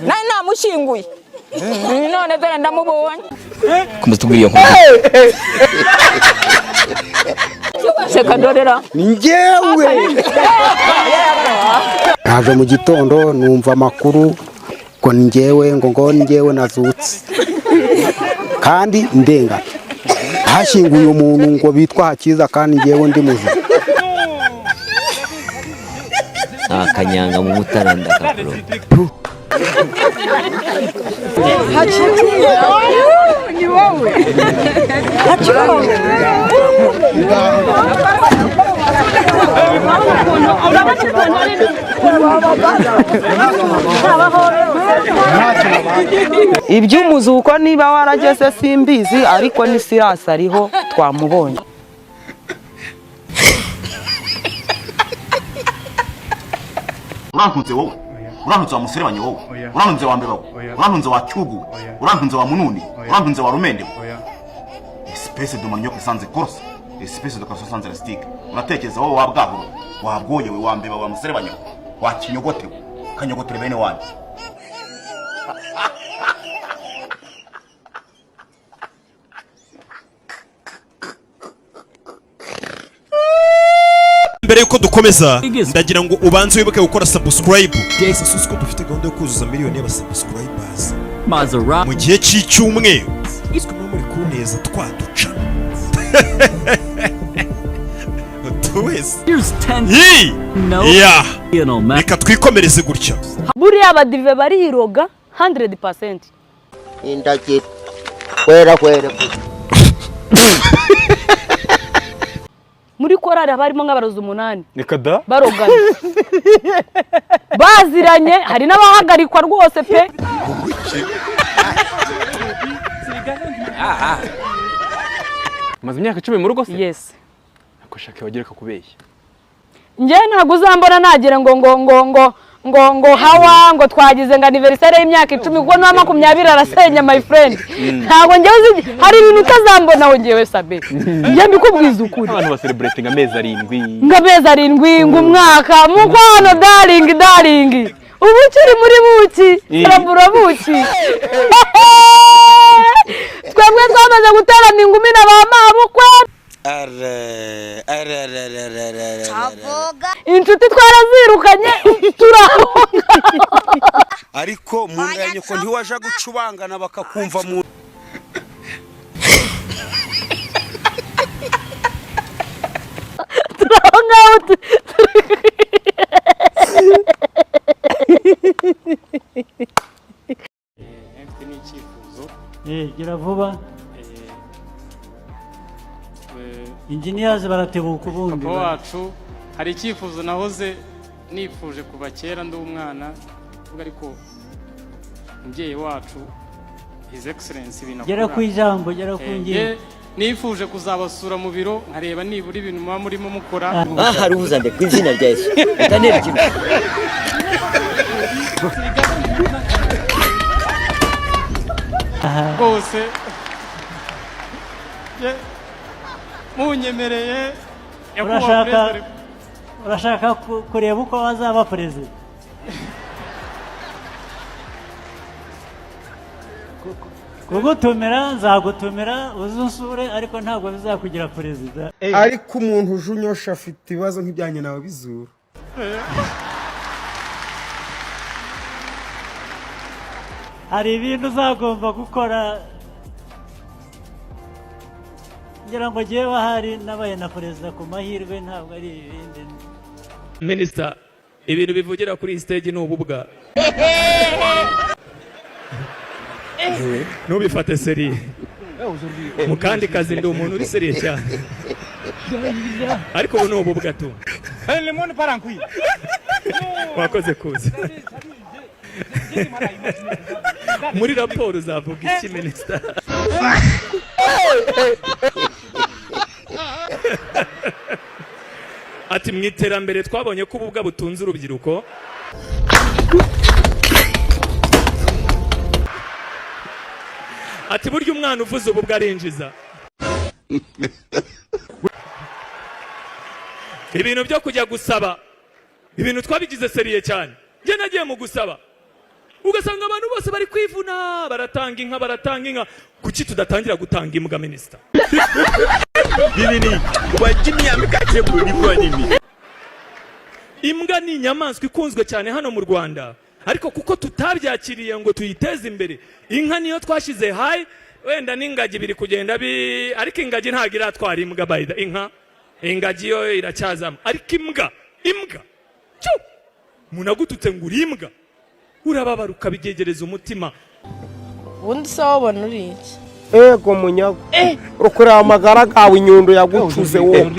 Nari namushyinguye, none dore ndamubonye. Komeza tubwire iyo nkuru. Seka dorera. Njyewe naje mu gitondo numva amakuru ngo ni njyewe, ngo ni njyewe nazutse kandi ndengana, hashyinguye umuntu ngo bitwa Hakiza kandi njyewe ndi muzima. Akanyanga mu Mutara ndakakuro. Ni wowe. Iby'umuzuko niba warageze simbizi, ariko ni Sirasi ariho twamubonye. Urantunze wowe, urantunze wa muserebanya wowe, urantunze wa mbeba wowe, urantunze wa cyugu we, urantunze wa mununi, urantunze wa rumende we, espèce de manioc sans écorce, espèce de caleçon sans élastique. Uratekereza wowe wabwahuro wabwoye we, wa mbeba wa muserebanya we, wa kinyogote we, kanyogotere bene wanyu. Mbere yuko dukomeza, ndagira ngo ubanze wibuke gukora subscribe. Sasa ko dufite gahunda yo kuzuza miliyoni y'abasubscribers mu gihe cy'icyumweru, siko muba muri kuneza twaduca utu wese. Yi! Ya! Reka twikomereze gutya. Buriya abadive bariroga 100%. Indagiro kwera kwera. Muri korari haba harimo nk'abarozi umunani. Reka da. Barogana baziranye, hari n'abahagarikwa rwose pe. Umaze imyaka 10 mu rugo se? Yes. Ako shaka wagereka kubeshya. Njye ntabwo uzambona nagira ngo hawa ngo twagize ngo anniversaire y'imyaka 10, kuko n'uwa 20 arasenya, my friend. Ntabwo njyewe uzi, hari ibintu utazambonaho njyewe sabe, njye mbikubwiza ukuri. Abantu bacelebrating amezi 7. Ngo amezi 7, ngo umwaka, mukwano darling darling, ubu ukiri muri buki, turabura buki. Twebwe twamaze guterana ingumi na ba mabukwe, inshuti twarazirukanye, turahunga. Ariko mu nda ya nyoko ntiwaja gucubangana bakakumva mu Turi aho ngaho. Mfite n'icyifuzo. Gira vuba. Engineers baratebuka ubundi. Papa wacu, hari icyifuzo nahoze nifuje kuva kera ndi umwana, vuga ariko umubyeyi wacu, His Excellence, ibintu Gera akora. ku ijambo, gera ku ngingo. Nge nifuje kuzabasura mu biro nkareba nibura ibintu muba murimo mukora. Aha ruhuza nde ku izina rya Yesu utanera ikintu. Rwose nge munyemereye, nyakubahwa Urashaka Perezida. Urashaka kureba uko wazaba perezida? Kugutumira nzagutumira uze unsure, ariko ntabwo bizakugira perezida. Ariko umuntu uje unyosha afite ibibazo nk'ibya nyina wa bizuru. Hari ibintu uzagomba gukora, ngira ngo njyewe ahari nabaye na perezida ku mahirwe, ntabwo ari ibindi. Minisita, ibintu bivugira kuri iyi stage ni ububwa, ntubifate sérieux. Mu kandi kazi ndi umuntu uri sérieux cyane, ariko ubu ni ububwa tu. Wakoze kuza. Muri raporo uzavuga iki, minisita? Ati mu iterambere twabonye ko ububwa butunze urubyiruko. Ati burya umwana uvuze ububwa arinjiza. Ibintu byo kujya gusaba ibintu twabigize sérieux cyane. Njye nagiye mu gusaba. Ugasanga abantu bose bari kwivuna, baratanga inka, baratanga inka. Kuki tudatangira gutanga imbwa, minisita? Imbwa ni inyamaswa ikunzwe cyane hano mu Rwanda, ariko kuko tutabyakiriye ngo tuyiteze imbere, inka niyo twashyize hayi. Wenda n'ingagi biri kugenda bi, ariko ingagi ntabwo iratwara imbwa. By the inka, ingagi yo iracyazamo, ariko imbwa, imbwa cyu, umuntu agututse ngo uri imbwa, urababara, ukabyegereza umutima. Ubundi se wabona uri iki? Ego munyago, ukureba amagara gawe, inyundo yagucuze wowe.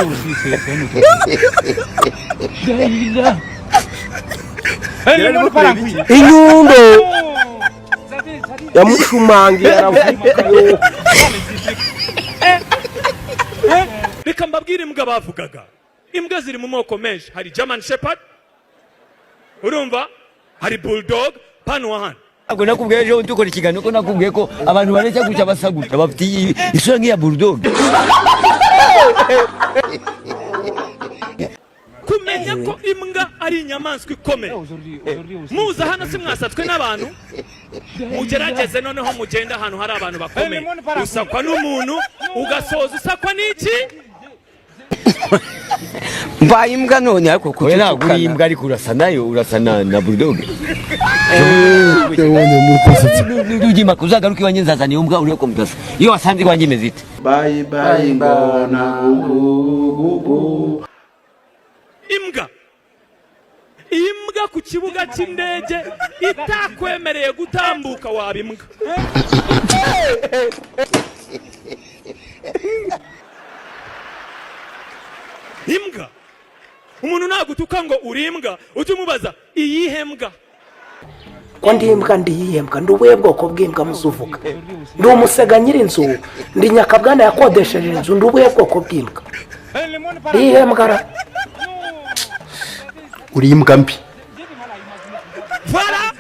Inyundo yamushumangiye aravuga yo. Reka mbabwire imbwa bavugaga. Imbwa ziri mu moko menshi. Hari German Shepherd, urumva, hari Bulldog, pano hano. Ntabwo nakubwiye ejo dukora ikiganiro ko nakubwiye ko abantu bareshya gutya, basa gutya, bafite isura nk'iya Bulldog? Kumenya ko imbwa ari inyamaswa ikomeye, muza hano si mwasatswe n'abantu? Mugerageze noneho mugende ahantu hari abantu bakomeye. Usakwa n'umuntu, ugasoza usakwa n'iki? Mbaye imbwa none, ariko kuki? Ntabwo uri imbwa, ariko urasa nayo, urasa na Bulldog. Ugimaka uzagaruke iwanjye, nzazana iyo mbwa, urebe ko mudasa. Iyo wasanze iwanjye imeze ite? Bye bye ngona gugu. Imbwa, imbwa ku kibuga cy'indege itakwemereye gutambuka, waba imbwa. Imbwa, umuntu nagutuka ngo uri imbwa, ujye umubaza iyihe mbwa. Ko ndi imbwa, ndi iyihe mbwa? Ndi ubuhe bwoko bw'imbwa muzuvuga? Ndi umusega nyir'inzu? Ndi nyakabwana yakodesheje inzu? Ndi ubuhe bwoko bw'imbwa? Ndi iyihe mbwa ra? Uri imbwa mbi. Fara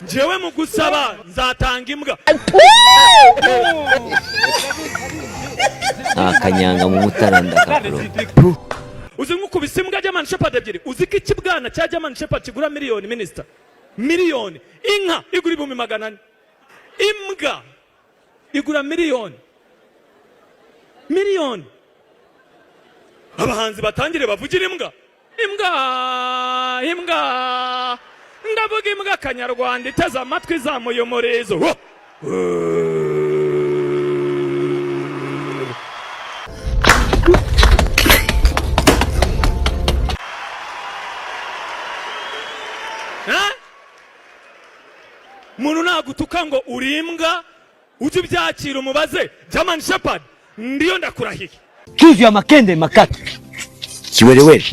njyewe mu gusaba nzatanga imbwa. Akanyanga mu mutara ndakakuroga. Uzi nk'ukubise imbwa German Shepherd ebyiri, uzi ko ikibwana cya German Shepherd kigura miliyoni, minisita? Miliyoni. Inka igura 400,000, imbwa igura miliyoni, miliyoni. Abahanzi batangire bavugira imbwa. Imbwa, imbwa, ndavuga imbwa kanyarwanda iteze amatwi, izamuye umurizo. Wo! Eh? Umuntu nagutuka ngo uri imbwa, ujye ubyakira, umubaze German Shepherd ndiyo, ndakurahiye. Cyuzuye amakende makatu, kiwerewere.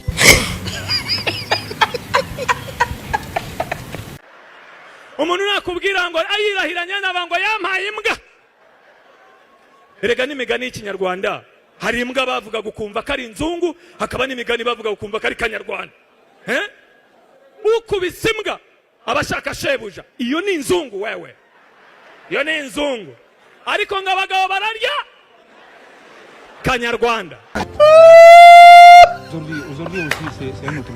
Umuntu nakubwira ngo ayirahiranye naba ngo yampaye imbwa. Erega n'imigani y'ikinyarwanda, hari imbwa bavuga gukumva ko ari inzungu, hakaba n'imigani bavuga gukumva ko ari kanyarwanda. Eh? Ukubise imbwa aba ashaka shebuja, iyo ni inzungu wewe, iyo ni inzungu. Ariko ngo abagabo bararya, kanyarwanda. Aujourd'hui, aujourd'hui aussi, c'est un autre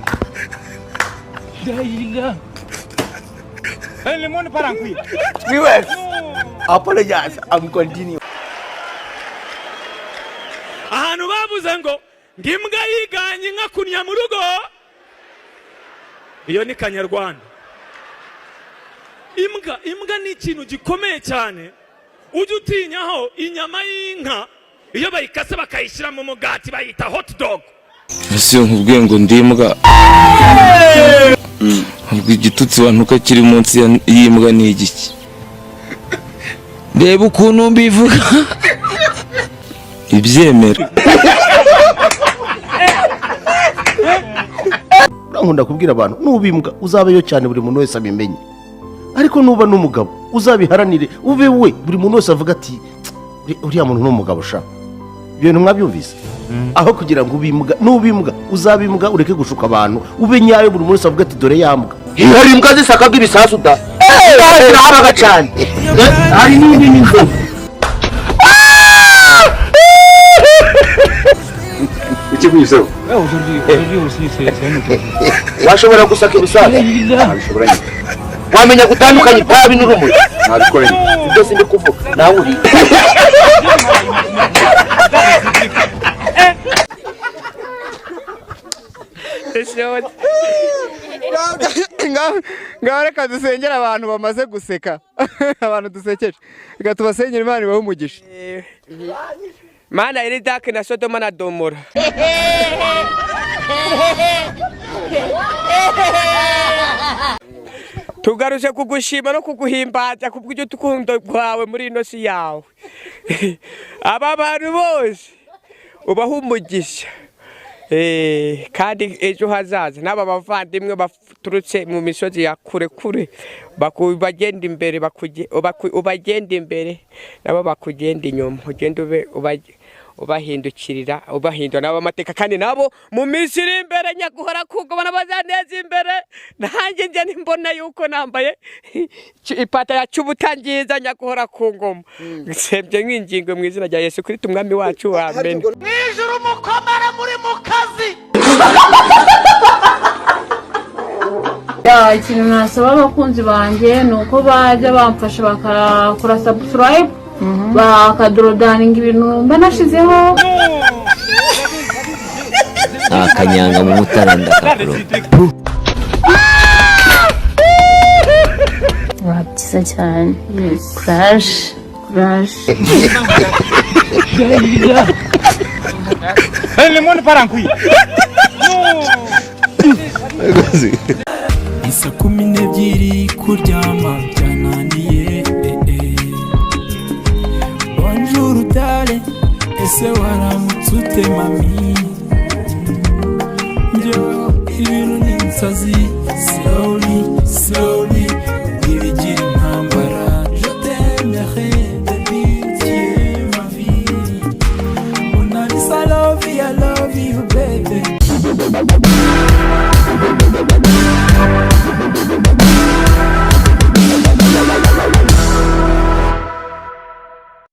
jour. Le monde part en couille. Viewers, apologize, I'm continue. Ahantu bavuze ngo imbwa yiganye inka kunya mu rugo, iyo ni kanyarwanda. Imbwa, imbwa ni ikintu gikomeye cyane. Ujye utinyaho inyama y'inka, iyo bayikase bakayishyira mu mugati bayita hot dog. Ese iyo nkubwiye ngo ndi imbwa, ubwo igitutsi wantuka kiri munsi y'imbwa ni igiki? Reba ukuntu mbivuga, ibyemera. Nkunda kubwira abantu, nuba imbwa uzabeyo cyane, buri muntu wese abimenye, ariko nuba n'umugabo uzabiharanire, ube we, buri muntu wese avuga ati uriya muntu ni umugabo sha. Ibyo bintu mwabyumvise? Aho kugira ngo ube imbwa, nuba imbwa uzabe imbwa, ureke gushuka abantu, ube nyayo, buri muntu wese avuga ati dore ya mbwa. Hari imbwa zisakaga ibisasu da, zirahabaga cyane, hari n'indi n'inzovu. Ikiguyizeho. Aujourd'hui, aujourd'hui aussi, c'est un autre jour. Washobora gusaka ibisasu? Ntabishobora nyine. Wamenya gutandukanya itabi n'urumuri? Nabikore. Ibyo sindi kuvuga. Nawe uri. Ngaho reka dusengere abantu bamaze guseka, abantu dusekeje, reka tubasengere Imana ibahe umugisha. Mana iri dake na Sodoma na Domora. Tugaruje kugushima no kuguhimbaza kubw'urukundo rwawe muri ino si yawe. Aba bantu bose ubaha umugisha. Kandi ejo hazaza n'aba bavandimwe baturutse mu misozi ya kure kure bagenda imbere, ubagenda imbere nabo bakugenda inyuma, ugenda ube ubahindukirira, ubahindura nabo amateka, kandi nabo mu minsi iri imbere nyaguhora kugobana bazaneza imbere. Nanjye njye nimbona yuko nambaye ipata ya cy'ubutangiza nyaguhora ku ngoma. Nsebye nk'ingingo mu izina rya Yesu Kristo umwami wacu, amen. Mwijuru mukomere muri mu kazi. Ya, ikintu nasaba abakunzi banjye ni uko bajya bamfasha bakakora subscribe, bakadorodaninga ibintu mba nashizeho. Akanyanga mu mutara ndakakuro. Wa byiza cyane. Courage, courage. Le monde part en couille. Isa 12 kuryama byananiye. Bonjour dale, ese waramutse ute mami? Njyewe ibintu ni insazi, slowly slowly ntibigira intambara. Je t'aimerai baby, tu es ma vie. Mona Lisa, love you, I love you baby.